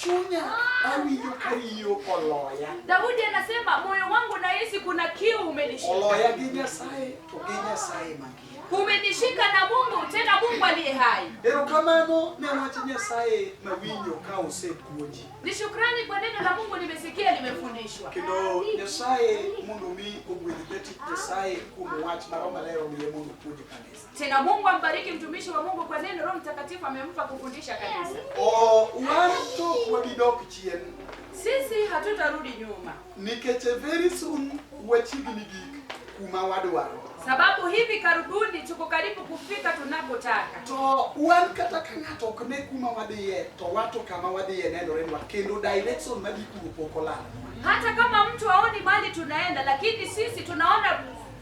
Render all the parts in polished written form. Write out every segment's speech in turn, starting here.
Chunya awinjo ka riyo oloya. Daudi anasema moyo wangu nahisi kuna kiu umenishika. Oloya gi Nyasaye to gi Nyasaye mangima. Umenishika na Mungu tena Mungu aliye hai. Erokamano ne wach Nyasaye mawinjo ka osepuonji. Ni shukrani kwa neno la Mungu nimesikia limefundishwa. Kendo Nyasaye mondo mi ogwedh jatich Nyasaye kuom wach ma Roho Maler omiye mondo opuonj kanisa. Tena Mungu ambariki mtumishi wa Mungu kwa neno Roho Mtakatifu amempa kufundisha kanisa. O wan to ok wabi dok chien Sisi hatutarudi nyuma, nikech very soon wachiegni gik kuma wadwaro. sababu hivi karibuni tuko karibu kufika tunakotaka. To wan kata ka ng'ato ok ne kuma wadhiye to wato kama wadhiye nenorenwa kendo direction madhi kuro pok olalnwa. Hata kama mtu haoni mahali tunaenda, lakini sisi tunaona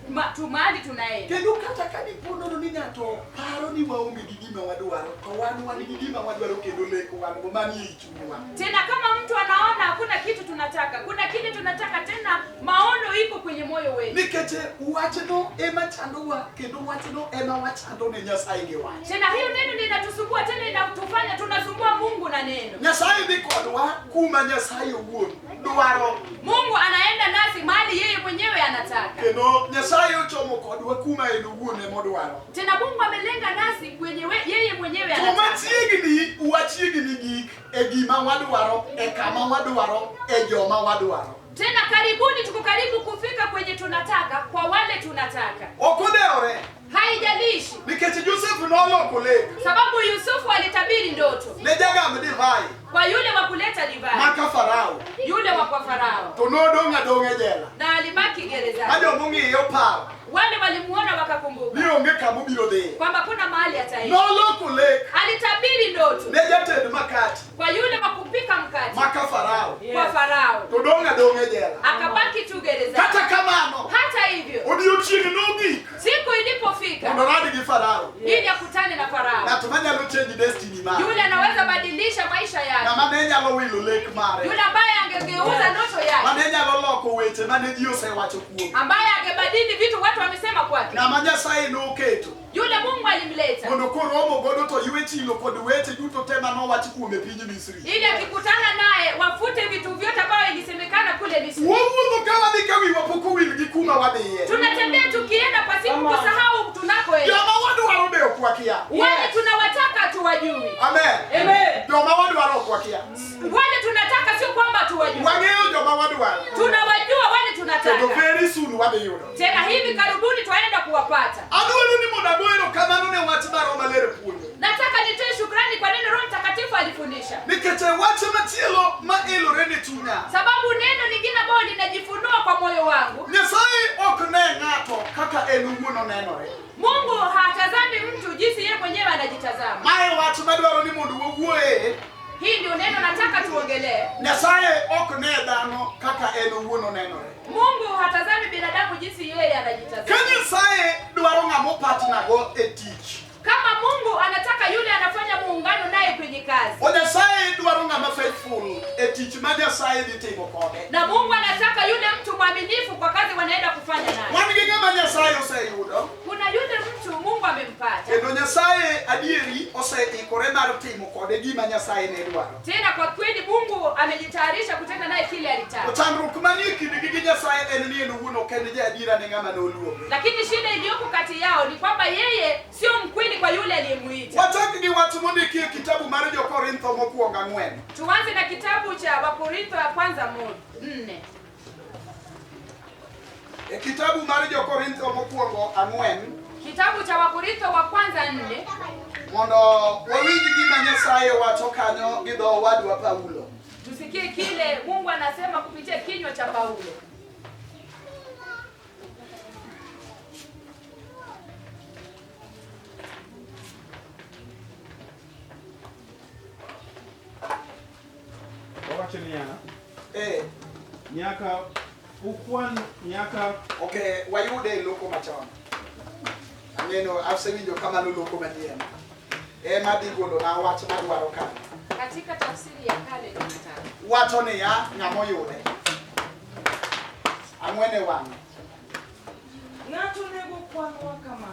ma, tu mahali tunaenda. Kendo kata ka dipo nono ni ng'ato paro ni waonge gi gima wadwaro to wan wan gi gima wadwaro kendo lek wan go manie i chunywa. Tena kama mtu anaona hakuna kitu tunataka, kuna kile tunataka, tena maono iko kwenye moyo wetu. Nikech wachno ema chandowa kendo wachno ema wachando ne Nyasaye gi wach. Tena hiyo neno linatusumbua, tena inatufanya tunasumbua Mungu na neno. Nyasaye dhi kodwa kuma Nyasaye owuon dwaro Mungu anaenda nasi mahali yeye mwenyewe anataka. kendo Nyasaye ochomo kodwa kuma en owuon emodwaro. Tena Mungu amelenga nasi kwenye yeye mwenyewe To anataka. machiegni wachiegni gik e gima wadwaro e kama wadwaro e joma wadwaro. Tena karibuni, tuko karibu kufika kwenye tunataka, kwa wale tunataka. Ok odewore Haijalishi, nikech Josef noloko lek sababu Yusufu alitabiri ndoto ne jagam divai kwa yule wa kuleta divai, maka Farao yule wa kwa Farao, to nodong' adong'a e jela na alibaki ma gerezani. jomong'iye oparo Wale walimuona wakakumbuka ni onge kamobiro dhiye. kwamba kuna mahali ataishi. Noloko lek Alitabiri ndoto ne jated makati kwa yule wa kupika mkate maka Farao kwa Farao, to dong' adong'a e jela. akabaki tu gerezani. Kata kamano Hata hivyo, odiochieng' nogik siku ilipofika mondo orad gi Farao ili akutane na Farao, ng'at manyalo change destiny mare yule anaweza badilisha maisha yake, ng'ama ne nyalo wilo lek mare yule ambaye angegeuza ndoto yake, mane nyalo loko weche mane ji osewacho kuome ambaye angebadili vitu watu wamesema kwake, ng'ama Nyasaye noketo yule Mungu alimleta mondo koromo godo to ywe chilo kod weche duto te manowach kuome piny Misri. ili akikutana naye wafute vitu vyote ambavyo ilisemekana kule Misri. Wawuotho ka wadhi ka wiwa pok owil gi kuma wadhiye. Tunatembea tukienda pasipo kusahau tunakoenda. Joma wadwaro be ok wakia. Wale tunawataka tuwajui, Amen. Amen. Joma wadwaro ok wakia. wale tunataka sio kwamba tuwajui, Wang'eyo joma wadwaro. tunawajua wale Kendo tunataka. very soon wadhi yudo. Tena hivi karibuni twaenda kuwapata. Adwaro ni mondo ago erokamano ne wach ma Roho Maler puonjo. Nataka nitoe shukrani kwa neno Roho Mtakatifu alifundisha, Nikech e wach machielo ma elore ne chunya. sababu neno lingine ambalo linajifunua kwa moyo wangu, Nyasaye ok ne ng'ato kaka en owuon onenore. Mungu hatazami mtu jinsi yeye mwenyewe anajitazama. Mae wach madwaro ni mondo wawuoye. Hii ndio neno nataka tuongelee. Nyasaye ok ne dhano kaka en owuon onenore. Mungu hatazami binadamu jinsi yeye Ka anajitazama. Nyasaye dwaro ng'ama opatnago e tich, Kama Mungu anataka yule anafanya muungano naye kwenye kazi, o Nyasaye dwaro ng'ama faithful e tich ma Nyasaye dhi timo kode. na Mungu anataka yule mtu mwaminifu kwa kazi wanaenda kufanya naye. Wan gi ng'ama Nyasaye oseyudo, Kuna yule mtu Mungu amempata, kendo Nyasaye adieri oseikore mar timo kode gima Nyasaye ne dwaro. tena kwa kweli Mungu amejitayarisha kutenda naye kile To alitaka. chandruok manie kindgi gi Nyasaye en ni en owuon ok en jaadiera ne ng'ama noluonge. Lakini shida iliyoko kati yao ni kwamba yeye sio mkweli kwa yule aliyemuita. Wachak gi wach mondiki e kitabu mar jo-Korintho mokwongo ang'wen. Tuanze na kitabu cha Wakorintho ya kwanza 4. E kitabu mar jo-Korintho mokwongo ang'wen, Kitabu cha Wakorintho wa kwanza 4 mondo wawinj gima Nyasaye wacho kanyo gi dho owadwa Paulo. tusikie kile Mungu anasema kupitia kinywa cha Paulo. Owacho niya, Eh, nyaka ukwan nyaka okay, wayude e loko machon. Ang'eno asewinjo kamano loko manyien. Ema dhi golo na wach madwaro kanyo. Katika tafsiri ya kale ni matatu. Wacho niya, ng'ama oyude. Ang'wen e wang'e. Ng'ato onego kwanwa kama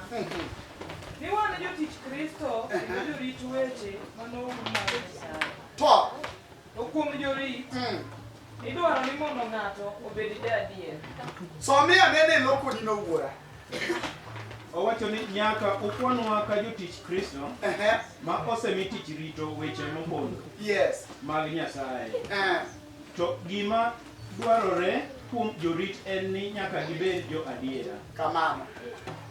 ni wan e jotich Kristo kendo jorit weche manoum mar Nyasaye. To To Kuom jorit, idwaro ni mondo ng'ato obed jaadier. Somie anene e lokoni no wuora. Owacho ni nyaka ukwanwa ka jotich Kristo ma osemi tich rito weche mopondo mag Nyasaye. To gima dwarore kuom jorit en ni nyaka gibed jo adiera. Kamano.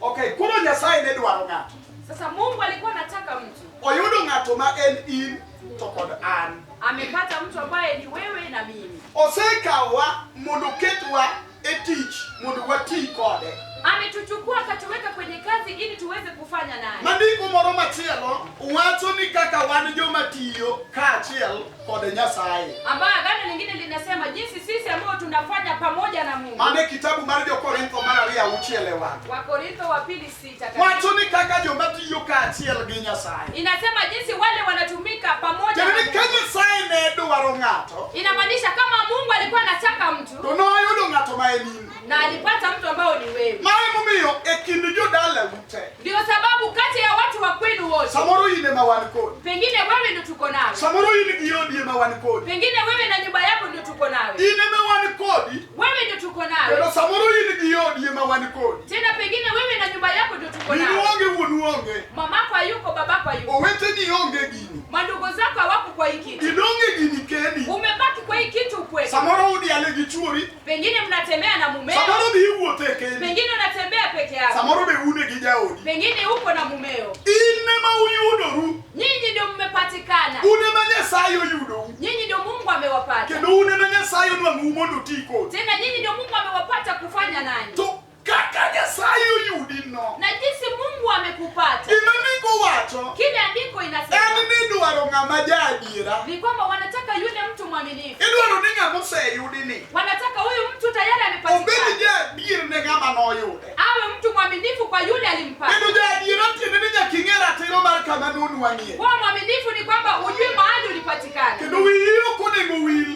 Okay, koro Nyasaye ne dwaro ng'ato. Sasa Mungu alikuwa anataka mtu. Oyudo ng'ato ma en in to kod an. Amepata mtu ambaye ni wewe na mimi. Osekawa mondo oketwa e tich mondo wati kode. Ametuchukua akatuweka kwenye kazi ili tuweze kufanya naye. Mandiko moro machielo wacho ni kaka wan joma tiyo kaachiel kod Nyasaye. Ambayo agano lingine linasema jinsi sisi ambao tunafanya pamoja na Mungu. Mane kitabu mar jo-Korintho mar ariyo auchiel e wang'e. Wakorintho wa pili 6. Wacho ni kaka joma tiyo kaachiel gi Nyasaye. Inasema jinsi wale wanatumika pamoja Tiende na ni ka Mungu. Nyasaye ne dwaro ng'ato, Inamaanisha kama Mungu alikuwa anataka mtu to noyudo ng'ato ma en in. na alipata mtu ambao ni wewe. Ma emomiyo e kind jodalau te, Ndio sababu kati ya watu wa kwenu wote, samoro in ema wan kodi, pengine wewe ndio tuko nawe, samoro in gi odi ema wan kodi, pengine wewe na nyumba yako ndio tuko nawe, in ema wan kodi, wewe ndio tuko nawe kendo samoro in gi odi ema wan kodi. tena, pengine wewe na nyumba yako ndio tuko Minu nawe. onge, wuonu onge, Mamako hayuko, babako hayuko, oweteni onge gini, mandugu zako hawako kwa hii kitu, idong' e gini kendi. umebaki kwa hii kitu upweke. Samoro udiale gi chuori, Pengine mnatembea na mumeo, samoro be iwuotho e kendi, pengine unatembea peke yako, samoro be une gi jaodi. pengine uko na mumeo. In ema uyudoru, Nyinyi ndio mmepatikana, un ema Nyasaye oyudou, nyinyi ndio Mungu amewapata, kendo un ema Nyasaye onwang'ou mondo oti kodi. tena nyinyi ndio Mungu amewapata kufanya nanyi. To kaka Nyasaye oyudi no, Na jinsi Mungu amekupata, gima ndiko wacho kile andiko inasema en ni dwaro ng'ama jaadiera. ni kwamba wanataka yule mtu mwaminifu, Idwaro ni ng'ama oseyudi ni wanataka huyu mtu tayari obed amepatikana, jaadier ne ng'ama noyude. awe mtu mwaminifu kwa yule alimpata. Bedo jaadiera tiende ni nyaka ing'e ratiro mar kama nonwang'ie. Kuwa mwaminifu ni kwamba ujue mahali ulipatikana, Kendo wiyi ok onego wil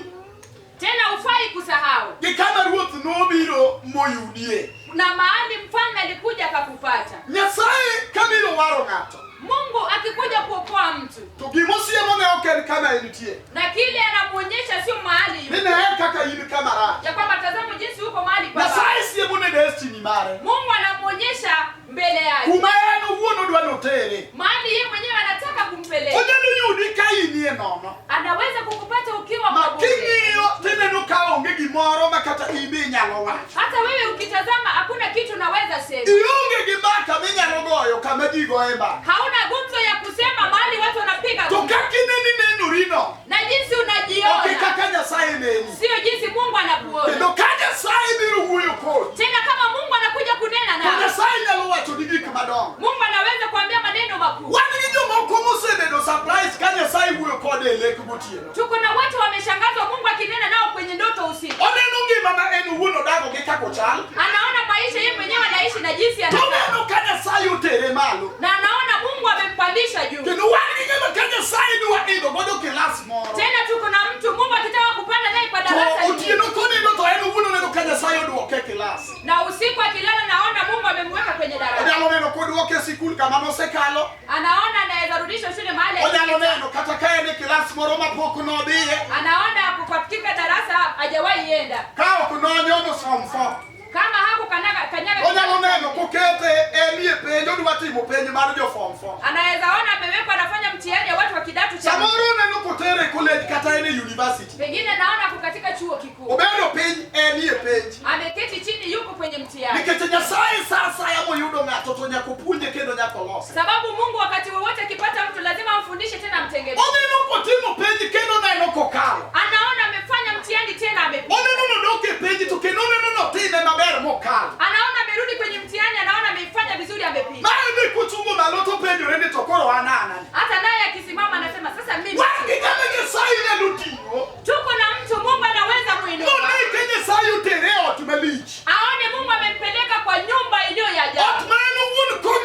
tena ufai kusahau gi kama ruoth nobiro moyudie. na mahali mfalme alikuja akakupata. Nyasaye kabiro waro ng'ato, Mungu akikuja kuokoa mtu to gimosiemo ne ok en kama entie. na kile anamuonyesha sio mahali Ni yuko, ne kaka in kama rach. ya kwamba tazama jinsi uko mahali pabaya. Nyasaye siemo ne destiny mare. Mungu anamuonyesha mbele yake Kuma en owuon odwa notere. mahali yeye mwenyewe anataka kumpeleka. Onyalo yudi ka inie nono. Anaweza kukupata ukiwa Ma kwa bure. king'iyo tineno ka onge gimoro ma kata in be inyalo wacho. Hata wewe ukitazama hakuna kitu unaweza sema, Ionge gi mbaka minyalo goyo kama ji goye mbaka. hauna gumzo ya kusema mahali watu wanapiga To gumzo. kaka ineni nenorino, Na jinsi ok e unajiona kaka Nyasaye neni. sio jinsi Mungu anakuona. Kendo ka Nyasaye biro wuoyo kodi, Tena kama Mungu anakuja kunena to nawe, Nyasaye nyalo wachoni gik madongo. Mungu anaweza kuambia maneno makuu. Wan gi jomoko mosebedo surprise ka Nyasaye wuoyo kode e lek gotieno. Tuko na watu wameshangazwa Mungu akinena nao kwenye ndoto usiku. Oneno ngima ma en owuon odago gi kaka ochal. Anaona maisha yeye mwenyewe anaishi na jinsi To anataka, oneno ka Nyasaye otere malo. na anaona Mungu amempandisha juu. Kendo wan gi ng'ama ka Nyasaye dwa idho godo kilas moro. Tena tuko na mtu Mungu akitaka kupanda naye kwa To darasa lingine, otieno konindo to en owuon oneno ka Nyasaye oduoke e kilas. na usiku akilala naona Mungu amemweka kwenye darasa. Onyalo neno koduoke e sikul kama nosekalo. Anaona anaweza rudishwa shule mahali Onyalo alipita. neno kata ka en e kilas moro mapok nodhiye. Anaona ako katika darasa hajawahi enda, Ka ok nonyono form four. kama hakukanaga kanyaga, Onyalo neno kokete enie penj odwa timo penj mar jo form four. anaweza ona amewekwa anafanya mtihani ya watu wa kidato cha Samoro oneno kotere e college kata en e university. pengine, naona ako katika chuo kikuu, Obedo piny enie penj. ameketi chini, yuko kwenye mtihani, Nikech Nyasaye sa asaya moyudo ng'ato to nyaka opuonje kendo nyaka olose. sababu Mungu wakati wowote akipata mtu lazima amfundishe tena amtengeneze. Oneno kotimo penj kendo oneno kokalo. Anaona amefanya mtihani tena amepita, Oneno nodok e penj to kendo oneno notime maber mokalo. anaona amerudi kwenye mtihani, anaona ameifanya vizuri, amepita. Mae be kochungo malo to penjore ni to koro an an ani. Hata naye akisimama anasema sasa mimi Wan gi ng'ama Nyasaye nyalo ting'o. tuko na mtu Mungu anaweza muinua, None ka Nyasaye otere e ot malich. aone Mungu amempeleka kwa nyumba iliyo ya Ot ajabu, ma en owuon kong'iyo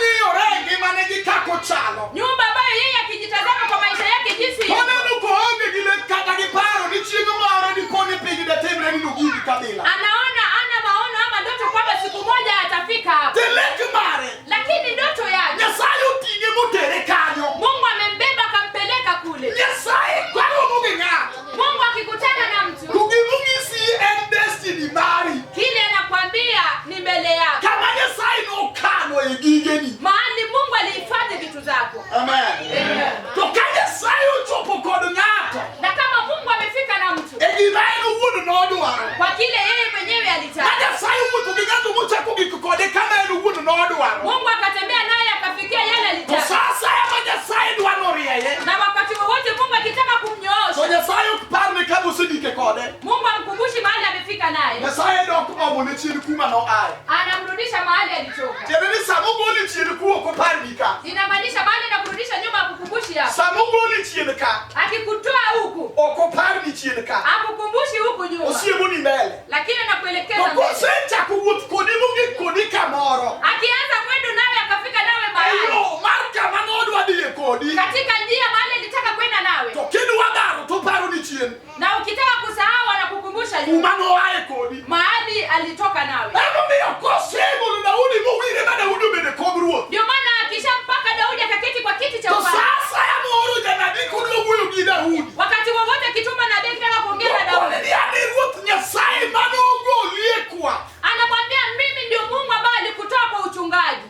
kama osegike kode. Mungu amkumbushi mahali amefika naye. Nyasaye dok omone chien kuma noaye. Anamrudisha mahali alitoka. Tiende ni sama ogoli chien ku ok oparni ka. Inamaanisha mahali anakurudisha nyuma akukumbushi hapo. Sama ogoli chien ka. Akikutoa huku. Ok oparni chien ka. Akukumbushi huku nyuma. Osiemoni mbele. Lakini anakuelekeza To mbele. kosechako wuoth kodi mogik kodi kamoro. Akianza mwendo nawe akafika nawe E mahali. yo mar kama nodwa dhiye kodi. Katika njia mahali alitaka kwenda nawe. To kidwa daro to paro ni chien. Na ukitaka kusahau anakukumbusha nyuma. Kuma noaye kodi. Mahali alitoka nawe. Emomiyo kosegolo Daudi mowire ma Daudi obedo e kom ruoth. Ndio maana akishampaka Daudi akaketi kwa kiti cha To ufalme. sasa ema oro janabi kodwa wuoyo gi Daudi. Wakati wowote akituma nabii akitaka kuongea na To Daudi, kone ni an e Ruoth Nyasaye manogoli e kwath. anamwambia mimi ndio Mungu ambaye alikutoa kwa uchungaji.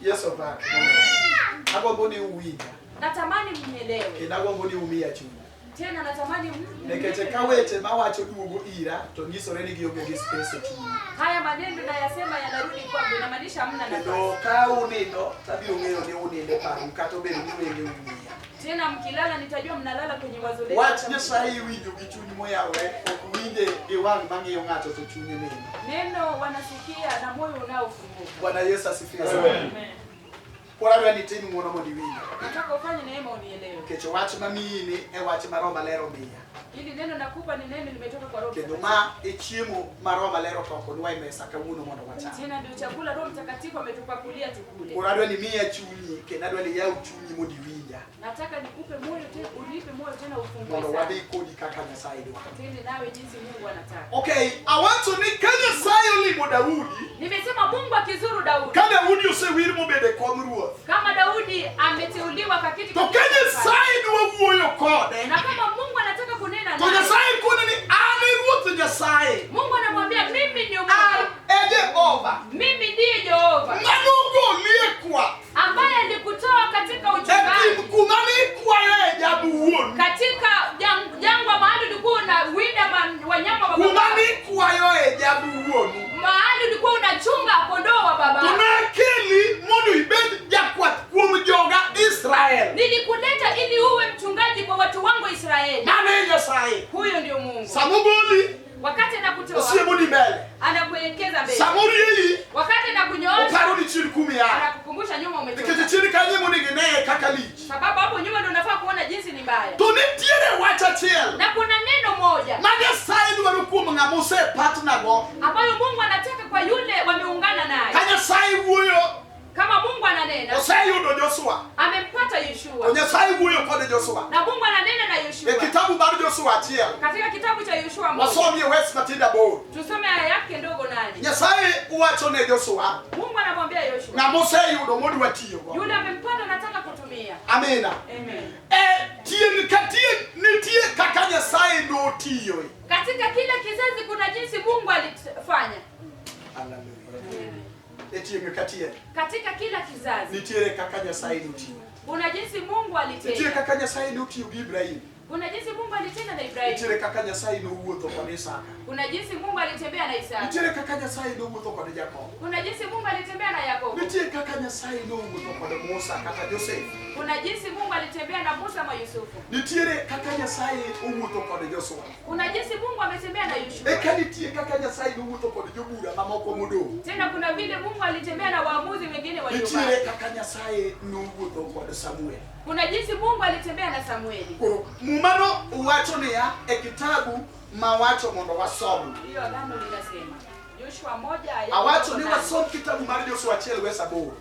Yesu opak. Agombo ni uwinja. Natamani mnielewe. Kendo agombo ni umiya chuny. Tena natamani Nikech ka weche mawacho duogo ira to nyisore ni gionge gi space e chuny. Haya maneno nayasema yanarudi kwangu, inamaanisha hamna Kendo nafasi. ka unindo tabiro ng'eyo ni unindo e parou kata obedo ni wenge ung'iya. Tena mkilala nitajua mnalala kwenye wazo lenu. Wach Nyasaye iwinjo gi chuny moyawore, ok winje gi wang' mang'iyo ng'ato to chunye nindo. Neno wanasikia na moyo unaofunguka. Bwana Yesu asifiwe sana. Amen. Koro adwa ni itim ng'uono mondo iwinja. Nataka ufanye neema unielewe. Nikech wach mamiyini e wach ma Roho Maler omiya. Hili neno nakupa ni neno limetoka kwa Roho Kendo Mtakatifu. ma e chiemo ma Roho Maler otokonwa e mesa kawuono mondo wacham. Tena ndio chakula Roho Mtakatifu ametupakulia tukule. Koro adwa ni miya chunyi kendo adwa ni iyaw chunyi mondo iwinja. Nataka nikupe moyo tena, unipe moyo tena ufungue Mondo sana. wadhi kodi kaka Nyasaye dwaro. Tende nawe jinsi Mungu anataka. Okay, awacho ni ka Nyasaye olimo Daudi, Nimesema Mungu akizuru Daudi. ka Daudi osewir mobedo e kom ruoth, Kama Daudi ameteuliwa kakiti to ka Nyasaye dwa wuoyo kode, na kama Mungu anataka kunena to naye, Nyasaye kone ni an e Ruoth Nyasaye, Mungu anamwambia mimi ni an Mungu. e Jehova Mimi ndiye Jehova manogolie e kwath ambaye alikutoa katika e thim uchungaji, kuma nikwayoe jamb wuonu, katika jangwa mahali ulikuwa unawinda wanyama wa kuma baba, nikwayoe jamb wuonu. mahali ulikuwa unachunga kondoo wa To baba. nakeli mondo ibed jakwath kuom joga Israel. Nilikuleta ili uwe mchungaji kwa watu wangu Israeli. Mano e Nyasaye. Huyo ndio Mungu. Sama ogoli, Wakati anakutoa osiemoni mbele. anakuelekeza mbele, Sama orieyi, wakati anakunyoosha oparo ni chien kuma iaye. anakukumbusha nyuma umetoka, Nikech chien kanyo emonego ineye kaka lich. sababu hapo nyuma ndio unafaa kuona jinsi ni mbaya. To nitiere wach achiel Na kuna neno moja ma Nyasaye dwaro kuom ng'ama osepatna go. ambayo Mungu anataka kwa yule wameungana naye. Ka Nyasaye wuoyo, Kama Mungu ananena, oseyudo Joshua. amempata To Yoshua, Nyasaye wuoyo kod Joshua. na Mungu ananena na E Yoshua kitabu mar Joshua achiel, katika kitabu cha Yoshua moja. wasomie wes matindo aboro. Tusome aya yake ndogo nane. Nyasaye wacho ne Joshua, Mungu anamwambia Yoshua, ng'ama oseyudo modwa tiyogo. yule amempata anataka kutumia. Amina. Amen. E tieng' ka tieng' nitie kaka Nyasaye notiyoe. Katika kila kizazi kuna jinsi Mungu alifanya. Hallelujah. E tieng' ka tieng' Katika kila kizazi nitiere kaka Nyasaye notiyo. kuna jinsi Mungu Nitiere alitenda. kaka Nyasaye notiyo gi Ibrahim. Kuna jinsi Mungu alitenda na Ibrahimu. Nitiere kaka Nyasaye nowuotho kod Isaka. Kuna jinsi Mungu alitembea na Isaka. Nitiere kaka Nyasaye nowuotho kod Jakobo. Kuna jinsi Mungu alitembea na Yakobo. Nitie kaka Nyasaye nowuotho kod Musa kata Josef. Kuna jinsi Mungu alitembea na Musa ma Yusufu. Nitiere kaka Nyasaye owuotho kod Joshua. Kuna jinsi Mungu ametembea na Yoshua. Eka nitie kaka Nyasaye nowuotho kod jobura mamoko modong'. Tena kuna vile Mungu alitembea na waamuzi wengine Nitiere waliobaki. kaka Nyasaye nowuotho kod Samuel. Kuna jinsi Mungu alitembea na Samueli. Koro mumano wacho niya e kitabu mawacho mondo wasom. Hiyo agano linasema Joshua moja aya Awacho ni nane. wasom kitabu mar Joshua achiel wes aboro.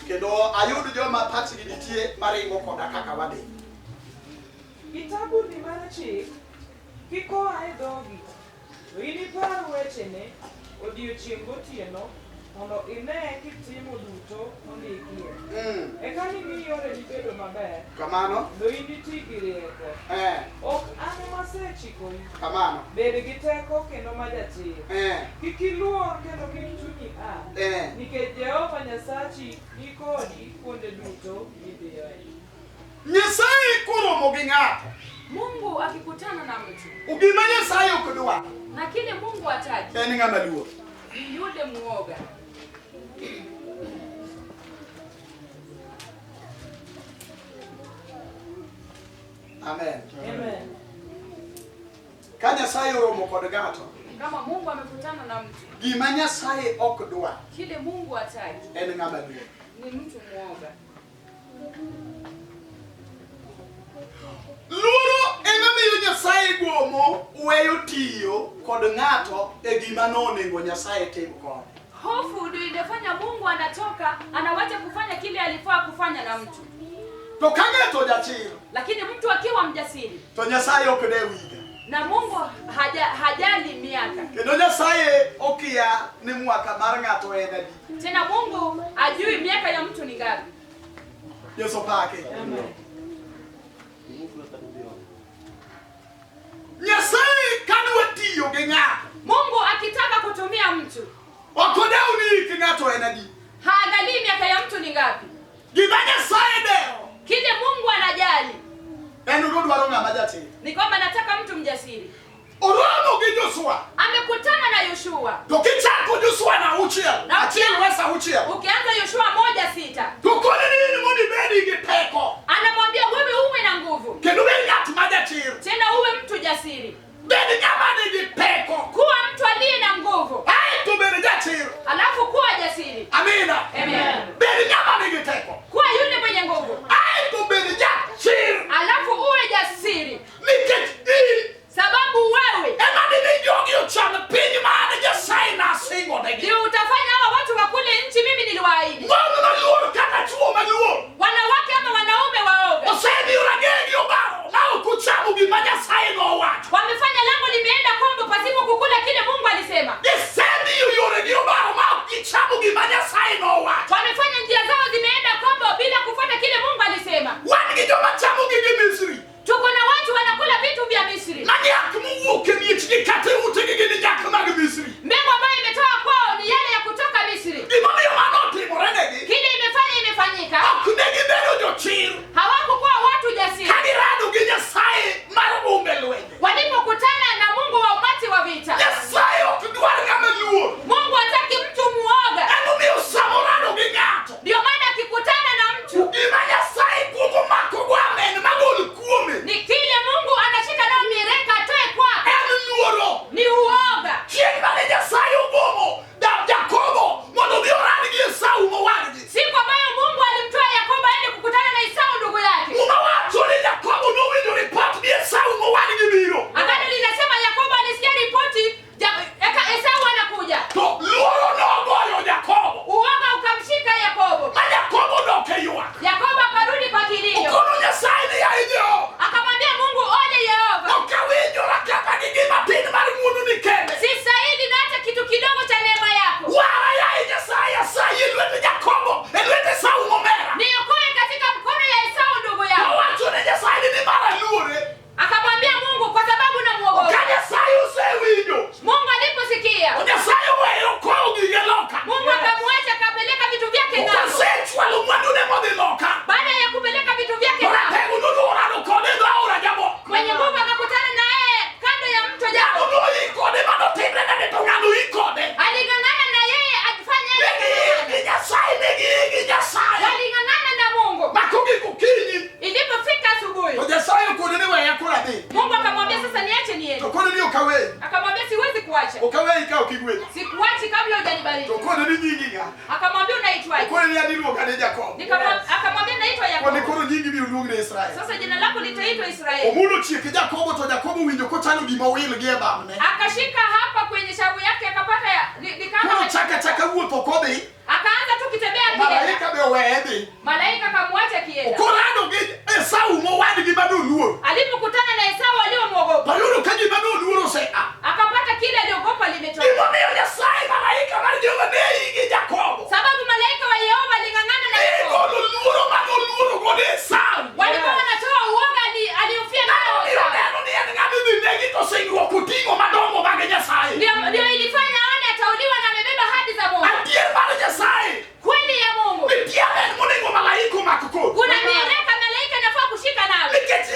Kendo ayud joma pachgi nitie maringo koda kaka wadhi. Kitabu ni mar chik, kik oa e dhogi, to inipar wechene odiechieng' gotieno mondo ine kitimo duto mondikie. Eka nimi yoreni bedo maber, Kamano. kendo initi gi rieko. Ok an ema asechikoi. Kamano. Bed gi teko kendo ma jachir. Kik iluor kendo kik chunyi a, nikech Jehova Nyasachi ni kodi kuonde duto midhiyoe. Nyasaye koromo gi ng'ato. Mungu akikutana na mtu Gima Nyasaye ok dwar na kile Mungu hataki en ng'ama luor. ni yule muoga. Amen. Amen. Ka Nyasaye oromo kod ng'ato, Kama Mungu amekutana na mtu, gima Nyasaye ok dwar kile Mungu hataki en ng'ama luor. Ni mtu mwoga. Luoro ema miyo Nyasaye gomo weyo tiyo kod ng'ato e gima nonego Nyasaye tim kode. Hofu ndio inafanya Mungu anatoka, anawacha kufanya kile alifaa kufanya na mtu. To ka ng'ato jachir, Lakini mtu akiwa mjasiri to Nyasaye ok dew higa. Na Mungu hajali miaka. Kendo Nyasaye okia ni mwaka mar ng'ato en adi. Tena Mungu ajui miaka ya mtu ni ngapi. Yesu pake. Amen. Nyasaye kadwa tiyo gi ng'ato, Mungu akitaka kutumia mtu, ok odew ni hik ng'ato en adi. Haangalii miaka ya mtu ni ngapi. Gima Nyasaye dewo, Kile Mungu anajali en odwaro ng'ama jachir. Ni kwamba nataka mtu mjasiri. Oromo gi Joshua. Amekutana na Yoshua. To kichako Joshua na auchiel, Na achiel wes auchiel. Ukianza Yoshua 1:6. To koni ni in mondo ibed gi teko. Anamwambia wewe uwe na nguvu. Kendo bed ng'at ma jachir. Tena uwe mtu jasiri. Bed ng'ama nigi teko. Kuwa mtu aliye na nguvu. Ae to bed jachir. Alafu kuwa jasiri. Amina. Amen. Bed ng'ama nigi teko. Kuwa yule mwenye nguvu. Ae to bed jachir. Alafu uwe jasiri. Nikech in Sababu wewe ema dimi jogi ocham piny mane Nyasaye nasingonegi. ndio utafanya hawa watu wakule nchi mimi niliwaahidi. Mon maluor kata chwo maluor. Wanawake ama wanaume waoga. Osemiyo ragegi obaro ma ok uchamo gima Nyasaye nowacho. Wamefanya lango limeenda kombo pasipo kukula kile Mungu alisema. Gisemiyo yoregi obaro ma ok gichamo gima Nyasaye nowacho. Wamefanya njia zao zimeenda kombo bila kufuata kile Mungu alisema. Wan gi joma chamo gige Misri. Tuko na watu wanakula vitu vya Misri. Ma nyak mowuok e miechgi kata e utegi gin nyak mag Misri. Mbegu ambayo imetoka kwao ni yale ya kutoka Misri. Gimomiyo mano otimorenegi. Kile imefanya imefanyika. Ok ne gibedo jochir. Hawakuwa watu jasiri. Ka girado gi Nyasaye mar humbe lwenje. Walipokutana na Mungu wa umati wa vita. Nyasaye ok dwar ng'ama luor. Mungu hataki mtu muoga. Emomiyo sama orado gi ng'ato. Ndio maana akikutana na mtu. Gima Nyasaye kuongo mako go amen magol kuome. Ni kile Mungu anashika nao mireka atoe kwake. En luoro. Ni uoga. Chieng' mane Nyasaye ogomo Jakobo mondo odhi orad gi Esau mowadgi. Siku ambayo Mungu alimtoa Yakobo aende kukutana na Esau ndugu yake. Muma wacho ni Jakobo nowinjo ripot ni Esau mowadgi biro. Agano linasema Yakobo alisikia ripoti Esau anakuja. To luoro nogoyo Jakobo. Uoga ukamshika Yakobo. Ma Jakobo dok e ywak. Yakobo akarudi kwa kilio. Okono Nyasaye ni yaye Jehova. Akamwambia Mungu ole Yehova. Ok awinjora kata gi gima tin mar ng'wononi kende. Sistahili na hata kitu kidogo cha neema yako. Wara yaye Nyasaye asayi e lwet Jakobo, e lwet Esau momera. Niokoe katika mkono ya Esau ndugu yangu. Owacho ne Nyasaye ni nimar aluore. Akamwambia Mungu kwa sababu namuogopa. Ka Nyasaye osewinjo. Mungu aliposikia. Nyasaye oweyo kowo gige loka. Mungu akamwacha akapeleka vitu vyake ng'ambo. Osechwalo mwandune modhi loka. Baada ya kupeleka vitu vyake ng'ambo. Ratego nodhi kode e dho aora Jabok. Mwenye nguvu akakutana naye kando ya mto Jabok. Ng'ano noyi kode manotimre nade to ng'ano yi kode. Aling'ang'ana na yeye akifanya Ne giyi gi Nyasaye, ne giyi gi Nyasaye. Waling'ang'ana na Mungu. Ma kogik okinyi. Ilipofika asubuhi. To Nyasaye okone ni weya koro adhi. Mungu akamwambia sasa niache niende. To kone ni ok aweyi. Akamwambia siwezi kuacha. Ok aweyi ka ok igwedha. Sikuachi kabla hujanibariki. To kone ni nyingi ng'a? Akamwambia unaitwaje? Kone ni an iluonga ni Jakobo. Akamwambia naitwa Yakobo. Kone koro nyingi ibiro luong ni Israel. Sasa jina lako litaitwa Israeli. Omulo chiek Jakobo to Jakobo winjo kochalo gima owil gi e bamne. Akashika hapa kwenye shavu yake akapata likama. Koro chaka chaka wuotho kodhi. Akaanza tu kitembea akienda. Malaika be oweye dhi. Malaika akamwacha akienda. Okorado gi Esau mowadgi mane oluoro. Alipokutana na Esau aliyomwogopa. Toyudo ka gima ne oluoro osea. Akapata kile aliogopa limetoka. Gimomiyo Nyasaye malaika mar Jehova ne igi Jakobo. Sababu malaika wa Yehova aling'ang'ana na Ne Yakobo. golo luoro mane oluoro godo Esau. Walikuwa wanatoa uoga aliofia nayo Biro Esau. neno ni en ng'ama idhi negi to singruok oting'o madongo mag Nyasaye. Ndio ilifanya aone atauliwa na amebeba ahadi za Mungu. Adier mar Nyasaye. Kweli ya Mungu. Nitie amen monego malaika omak kodi. Kuna mieleka malaika inafaa kushika nawe. Nikech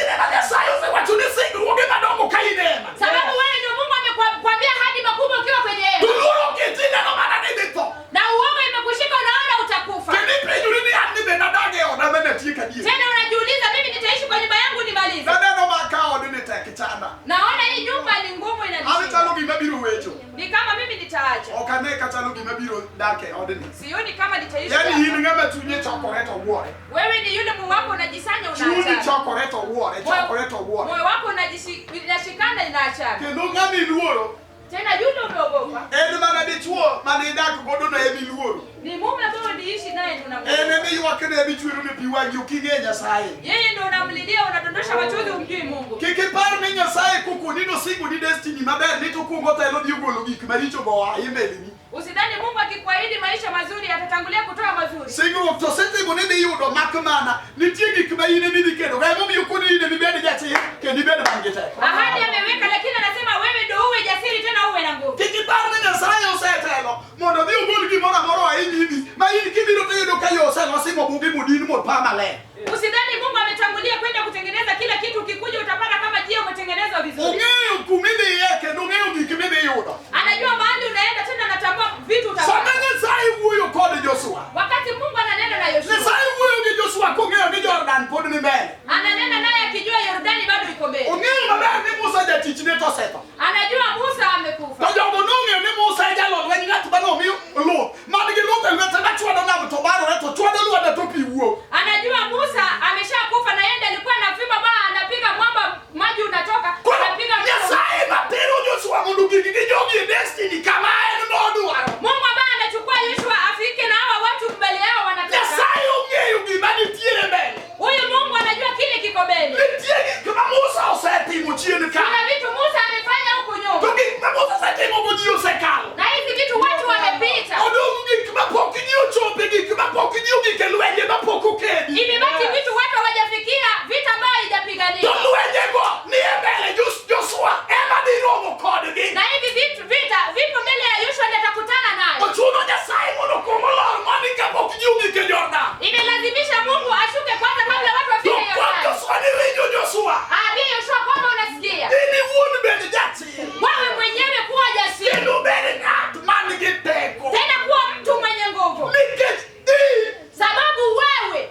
ane kachalo gima biro dak e odni. Sioni kama nitaishi Yaani in hapa. ng'ama chunye chokore to wuore. Wewe ni yule moyo wako unajisanya Chunyi unaachana. chokore to wuore, chokore to wuore. Moyo wako unashikana inaachana. Kendo ng'ama iluoro Tena yule umeogopa en mana dichuo mane idak godo no ema iluoro. ni mume ambaye uliishi naye ndio En unamuogopa. ema iywakne ema ichwerone pi wang'i ok ing'e Nyasaye. Yeye ndio unamlilia, unadondosha machozi, umjui Mungu. Kik ipar ni Nyasaye kokoni nosingoni destiny maber ni to kuongo telo dhi ogolo gik maricho go oa e mbeleni. Usidhani Mungu akikuahidi maisha mazuri atatangulia kutoa mazuri. Singruok to osetimo ni dhi yudo mak mana nitie gik ma in ema idhi kedo go emomiyo koni in ema ibed jachir kendo ibed man gi teko. Ahadi ameweka, lakini anasema wewe ndio uwe jasiri tena uwe na nguvu. Kik ipar ni Nyasaye osetelo mondo odhi ogol gimoro amora oa e nyimi ma in kibiro to iyudo ka yo oselosi mobugi modin mopa maler. Usidhani Mungu ametangulia kwenda kutengeneza kila kitu, ukikuja utapata kama jia umetengenezwa vizuri. Ong'eyo kumidhiye kendo ong'eyo gik midhi yudo. Anajua mahali unaenda, tena anatambua vitu Sama utapata. Nyasaye wuoyo kod Joshua, Wakati Mungu ananena na Yoshua, Nyasaye wuoyo gi Joshua kong'eyo ni Jordan pod ni mbele. ananena naye akijua Yordani bado iko mbele. Ong'eyo maber ni Musa jatichne to osetho. Anajua Musa amekufa. To jogo nong'eyo ni Musa e jalo lweny ng'at mane omi luth man gi luth e lwete machwado nam to barore to chwado lwanda to pi wuok. Anajua Musa ameshakufa na yeye ndiye alikuwa na fimbo baa anapiga mwamba maji unatoka, Koro anapiga mto. Nyasaye matero Joshua mondo gigi gi jogi e destiny kama en nodwaro. Mungu ambaye anachukua Yoshua afike na hawa watu mbele yao wanatoka. Nyasaye ong'eyo gima nitiere mbele. Huyu Mungu anajua kile kiko mbele. Nitie gik ma Musa osetimo chien ka. Kuna vitu Musa amefanya huku To nyuma, gik ma Musa osetimo go ji osekalo. na hizi vitu watu wamepita. Odong' gik mapok ji ochope, gik mapok ji ogik e lwenje mapok okedi. Imebaki vitu watu hawajafikia, vita ambayo To haijapiganiwa. lwenjego ni e mbele Joshua ema dhi romo kodgi. Na hivi vitu vita vipo mbele ya Yoshua ndiye atakutana nayo. Ochuno Nyasaye mondo kuong olor mondi kapok ji ogik e Jordan. Imelazimisha Mungu ashuke kwanza kabla watu To wafike kwan Yordani. Joshua ni winjo Joshua. Aambie Yoshua kwamba unasikia. In iwuon bed jachir. Wewe mwenyewe kuwa jasiri, Kendo bed ng'at man gi teko. tena kuwa mtu mwenye nguvu, Nikech in. sababu wewe.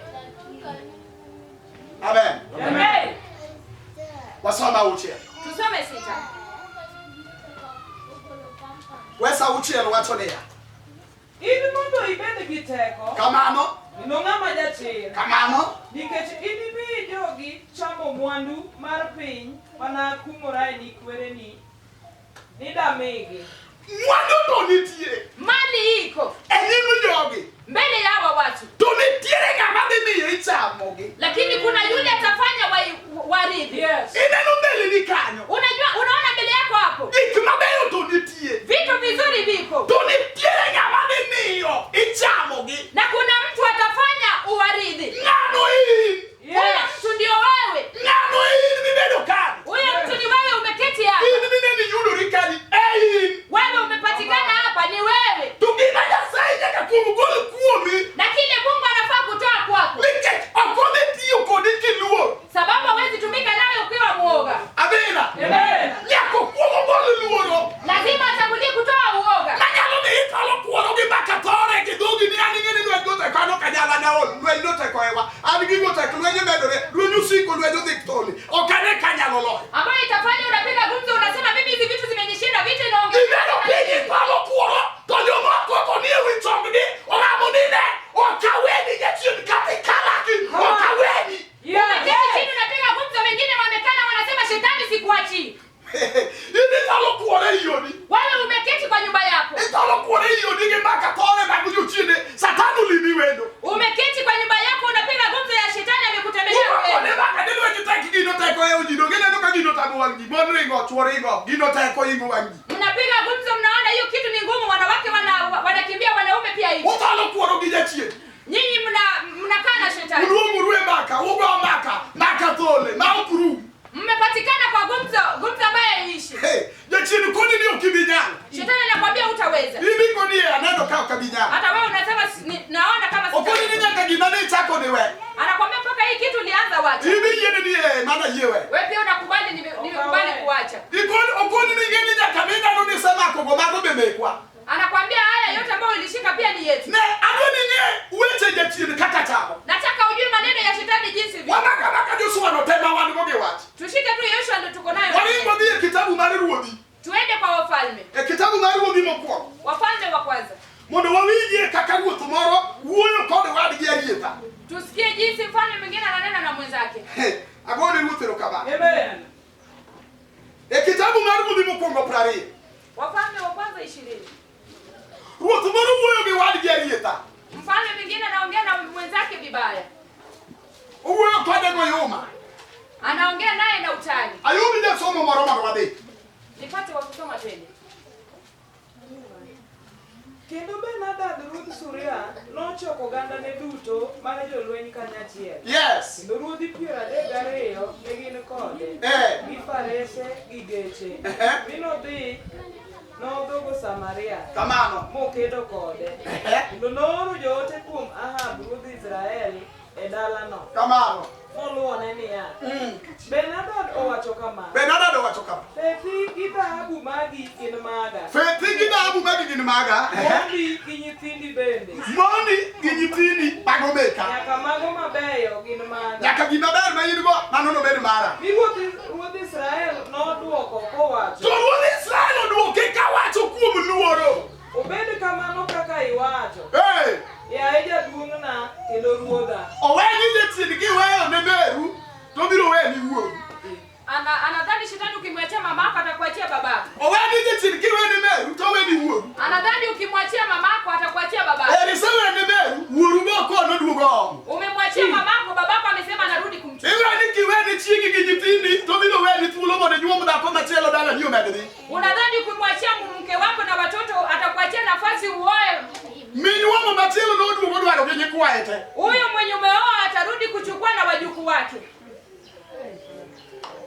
Amen. Amen. Wasoma auchiel. Tusome 6. Wes auchiel wacho niya. In mondo ibed gi teko, Kamano, kendo ng'ama jachir, kamano, nikech inimi jogi chamo mwandu mar piny mana akumora ni kwereni ni damigi. mwandu to nitie Mali iko e nyim jogi. mbele ya hawa watu, To nitiere ng'ama dhi miyo ichamogi. lakini kuna yule atafanya warithi. Yes. Ineno mbeleni kanyo. Unajua, unaona mbele yako hapo Gik mabeyo to nitie. vitu vizuri viko, To nitiere ng'ama dhi miyo ichamogi. na kuna mtu atafanya uwarithi. Ng'ano in. Huyo Yes. mtu ndio wewe, Ng'ano in mibedo kanyo. huyo mtu ni wewe, umeketi hapa, In mineno iyudori kanyo. E in. wewe umepatikana hapa, ni wewe. To gima Nyasaye nyaka kuong gol kuomi. Na kile Mungu anafaa kutoa kwako, Nikech ok odhi tiyo kodi kiluor. sababu hawezi tumika nawe ukiwa muoga. Amina. Amen. Nyaka okuong ogol luoro. Lazima atangulie kutoa uoga. Manyalo dhi ikalo kuoro gi mbaka thore gi dhogi ni an ing'e ni lweny goteko an ok anyal an aol lweny noteko ewa an gigo tek lweny omedore lweny osiko lweny odhi toli ok ane ka anyalo loyo. ambayo itafanya unapiga gumzo, unasema mimi hizi vitu zimenishinda, vita Ibedo inaongezeka. piny ikalo kuoro to jomoko to nie wi chonggi oramo ni ne ok aweni jachien kata ikalaki ok aweni. Yes. Umeketi chini unapiga gumzo, wengine wamekana wanasema shetani sikuachii. In ithalo kuore e iodi. Wewe umeketi kwa nyumba yako, Ithalo kuore e iodi gi mbaka thore mag jochiende satan olimi wendo. umeketi kwa nyumba yako unapiga gumzo ya shetani amekutembelea Urwako ne wewe. mbaka ni lweny tek gino teko e ji donge ineno ka gino tamo wang' ji mon ringo chuo ringo gino teko ingo wang' ji. Mnapiga gumzo, mnaona hiyo kitu ni ngumu, wanawake wanakimbia, wanaume pia hivyo. Uthalo kuoro gi jachien. Nyinyi mnakaa na shetani, Uluonguru e mbaka, ugo mbaka, mbaka thole, ma ok rum. mmepatikana kwa gumzo, gumzo ambayo haiishi. Hey, jachien koni ni ok ibi nyalo. Shetani anakwambia hutaweza, In ikoni e aneno ka ok abi nyalo. hata wewe unasema naona kama Okoni ni sitaweza. nyaka gima ne ichako ni we. Anakwambia mpaka hii kitu ulianza wacha. In iyiene ni e mana yie we. Wewe pia unakubali, nimekubali kuacha. Ikoni okoni ni ing'e ni nyaka mineno ni isemako go mago be mekwa. Anakwambia haya yote ambayo ulishika pia ni yetu. Ne adwa ni ing'e weche jachien kaka chalo. Nataka ujue maneno ya shetani jinsi vile. Wamaka maka Joshua no tema wan go gi wach. erokamano. Amen. E kitabu mar Ruodhi mokwongo 20. Wafalme wa kwanza 20. Ruoth moro wuoyo gi wadgi arietha. Mfalme mwingine anaongea na mwenzake vibaya, Owuoyo kode goyuma. anaongea naye na utani. Ayudi jasomo moro mondo wadhi. Nipate wa kusoma twende. Kendo Ben-Hadad ruodh Suria nochoko ogandane duto mar jolweny kanyachiel. Yes. Kendo ruodhi 32 ne gin kode, gi farese gi geche. Mi nodhi nodhogo Samaria Kamano. mokedo kode. Kendo nooro joote kuom Ahab ruodh Israel e dalano Kamano. moluwone niya, Ben-Hadad owacho kama, Ben-Hadad owacho kama. Fethi gi dhahabu magi gin maga, Fethi gi dhahabu magi gin maga. mondi gi nyithindi bende, Mondi gi nyithindi mago meka. nyaka mago mabeyo gin maga. Nyaka gima ber ma in go mano nobed mara. Mi ruodh Israel nodwoko kowacho, To ruodh Israel odwoke kawacho kuom luoro. Obed kamano kaka iwacho, Hey! yaye jaduong'na kendo ruodha. Oweni jachien kiweyo ne meru to obiro weni wuoru. Anadhani shetani ukimwachia mamako atakuachia babako. Oweni jachien kiweni meru to oweni wuoru. Anadhani ukimwachia mamako atakuachia babako. Eri isewene meru, wuoru be ok onoduogo omo. Umemwachia mamako, babako amesema anarudi kumchukua. Iweni kiweni chiegi gi nyithindi to obiro weni thuolo mondo inyuom dhako machielo dalani omed dhi. Unadhani ukimwachia mke wako na watoto atakuachia nafasi uoe? Minyuomo machielo noduogo dwaro gi nyikwaye te. Huyu mwenye umeoa atarudi kuchukua na wajukuu wake.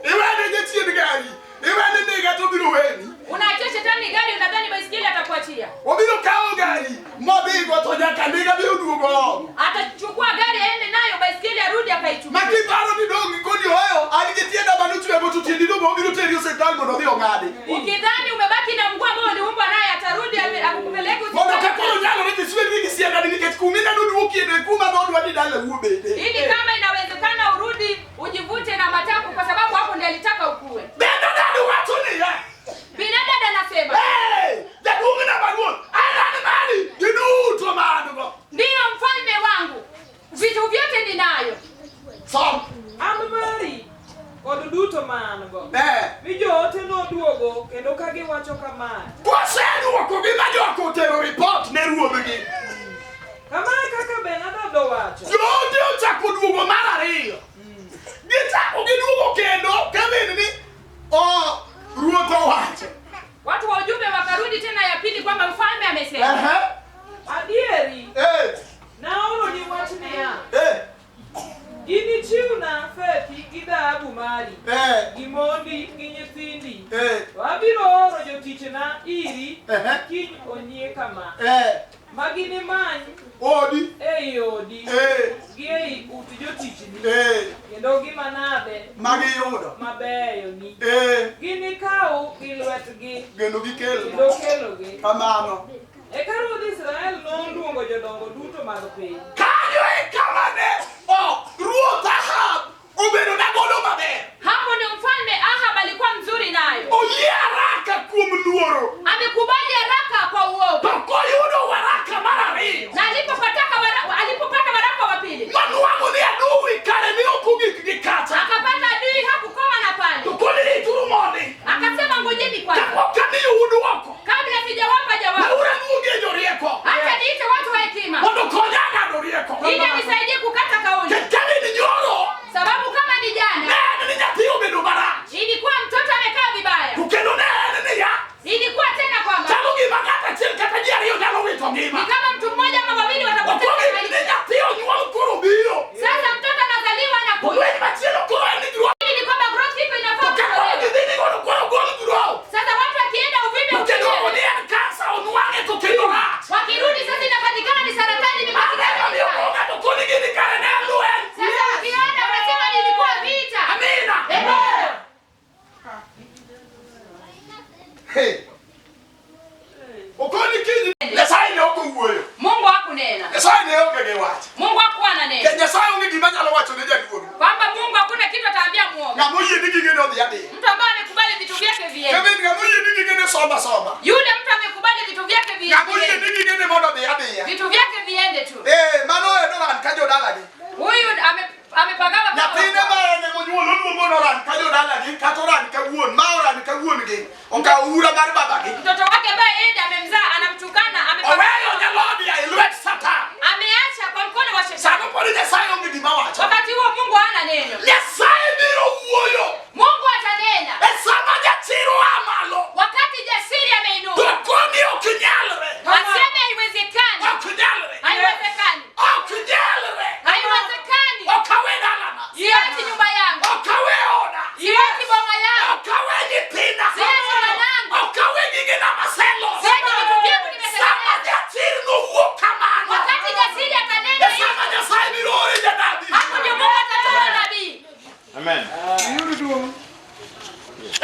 Iwene jachien gari, iwene ndiga to obiro weni. Unaachia shetani gari, unadhani baisikeli atakuachia? Obiro kawo gari modhigo to nyaka ndiga be oduogo omo. Atachukua gari aende nayo, baisikeli arudi akaichukua. Ma kiparo ni dong' koni oweyo an gi tienda manochwego to tiendi dong' obiro teri osiptal mondo odhi ong'adi. Ukidhani umebaki na mguu ambao uliumbwa naye, atarudi akupeleke Mondo ka hospitali. koro nyalore tiswedri gi siendani nikech kumineno duokieno e kuma dhodwa ni dala wuo bende. Ili kama inawezekana urudi ujivute na matako, kwa sababu hapo ndiye alitaka ukue. Ben-Hadad wacho niya, Binadad anasema "Hey, jaduong'na maduong', an an mari gi duto ma an go." ndiyo mfalme wangu, vitu vyote ninayo. Som. An mari kod duto ma an go. Eh. Mi joote noduogo kendo ka giwacho kamae, Koseduokogi ma jok otero ripot ne ruodhgi. Kamae kaka Ben-Hadad owacho, Joote ochako duogo mar ariyo. Gichako giduogo kendo kabed ni ruoth owacho. Watu wa ujumbe wakarudi tena ya pili kwamba mfalme amesema. Adieri naoroni wach niya, inichiwna fethi gi dhahabu mari, gi mondi gi nyithindi, to abiro oro jotichna iri kiny onyie kama, ma ginimany Odi. ei odi gi ei ut jotichni, kendo gimanade Magiyudo. mabeyoni, ginikaw gi lwetgi Kendo gikelno. kendo kelogi. Kamano. Eka ruodh Israel noluongo jodongo duto mag piny. Kanyo e kama ne ruoth Ahab obedo nagodo maber. Hapo ndio mfalme Ahab alikuwa mzuri nayo. Oyie haraka kuom luoro. Amekubali haraka kwa uoga. To koyudo waraka mar ariyo. Na alipopata waraka wa pili, Manwang'o ni adui kare ne ok ogik gi kacha. akapata adui hakukoma na To pale. koni rituru mondi. Akasema ngojeni kwanza, Kapok amiyou duoko. kabla sijawapa jawabu, Naura luongie jorieko. acha niite watu wa hekima Mondo konya ng'ado rieko. ili nisaidie kukata kauli, Kevin nyoro sababu kama ni jana ne en ni nyathi obedo marach. ilikuwa mtoto amekaa vibaya, To kendo ne en niya, ilikuwa tena kwamba chalo gima ng'ato achiel kata ji ariyo nyalo wito ni ngima. kama mtu mmoja ama wawili watapoteza Okuong ni maisha. nyathi onyuol koro biro. Sasa mtoto anazaliwa na To kuja. lweny machielo koro en ni growth. Hili ni kwamba growth iko To inafaa ka koro kutolewa. gidhi ni godo koro gol growth. Sasa watu wakienda uvimbe To kendo ukienda. ni en kansa onwang'e to kendo rach. Wakirudi sasa inapatikana ni saratani Mano imepatikana. emomiyo koro ng'ato koni gini kare ne en lweny. Sasa ukiona unasema nilikuwa vita. Amina. Amen. Hey. Okoni kiny Nyasaye ne ok owuoyo. Mungu hakunena. Nyasaye ne onge gi wach. Mungu hakuwa ananena. Ke Nyasaye onge gima nyalo wacho ne jaluoro. Kwamba Mungu hakuna kitu ataambia muoga. Ng'ama oyie ni gige ne odhi adhiya. Mtu ambaye amekubali vitu vyake viende. Kevin ng'ama oyie ni gige ne soma soma. Yule mtu amekubali vitu vyake Ng'ama oyie viende. ni gige ne mondo odhi adhiya. Vitu vyake viende tu. Mano en oran ka jodalagi. Huyu amepagawa kama Nyathine ma en emonyuol oluongo noran ka jodalagi kata oran ka wuon ma oran ka wuon gi okawo ura mar babagi. Mtoto wake ambaye yeye ndiye amemzaa anamtukana, Oweyo nyalodia e lwet Satan. ameacha kwa mkono wa shetani. Sano pod Nyasaye onge gima wacho. Wakati huo Mungu hana neno. Nyasaye biro wuoyo Mungu atanena e sama jachir oa malo. wakati jasiri To ameinuka, koni ok nyalre. aseme haiwezekani, Ok nyalre. haiwezekani, Ok nyalre. haiwezekani. Ok awe dalana. Siachi nyumba yangu, Ok awe oda. siachi boma yangu, Ok awe nyithinda. siachi wanangu, Ok awe gigena maseloso. siachi vitu vyangu Sama nimetengeneza. jachir nowuok kamano. Wakati jasiri atanena E sama hivyo, Nyasaye biro ore janabi. hapo ndio Mungu atatoa nabii. Amen. Iyud duong'.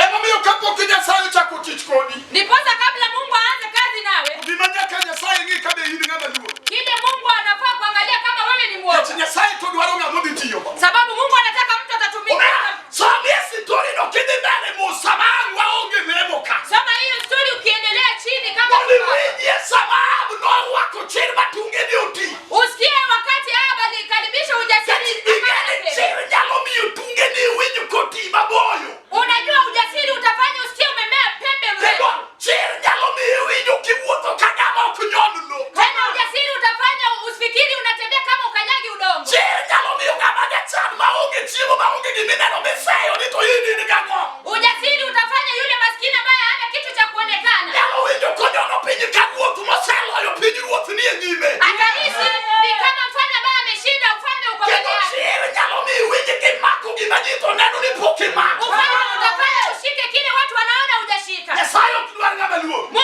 Emomiyo kapok Nyasaye ochako tich kodi, Ndiposa kabla Mungu aanze kazi nawe, gima nyaka Nyasaye ng'i kabe in ng'ama luor. kile Mungu anafaa kuangalia kama wewe ni Nikech mwoga, Nyasaye to dwaro ng'ama odhi tiyogo. sababu Mungu anataka mtu atatumika. Omera, somie story no kidhi mbele mos sama ang' waonge lemo ka. Soma hiyo story ukiendelea chini kama Mondo iwinjie sama Ahab norwako chir ma tungene oti. usikie wakati Ahab alikaribisha ujasiri Nikech ing'e ni chir nyalo miyo tungeni winj koti maboyo. Unajua ujasiri utafanya usikie umemea pembe Kendo mrefu. chir nyalo miyo iwinjo kiwuotho ka ng'ama ok nyon lo. Tena ujasiri utafanya usifikiri unatembea kama ukanyagi udongo. Chir nyalo miyo ng'ama jachan maonge chiemo maonge gimineno miseyo ni to in in gang'o. Ujasiri utafanya yule maskini ambaye hana kitu cha kuonekana Nyalo winjo konyono piny ka ruoth moseloyo piny ruoth ni e nyime. atahisi ni kama mfalme ambaye ameshinda ufalme uko mbele Kendo yake. chir nyalo miyo iwinj kimako gima ji to neno ni pok imako. Ufalme utafanya ushike kile watu wanaona hujashika. Nyasaye ok dwar ng'ama luor. Mungu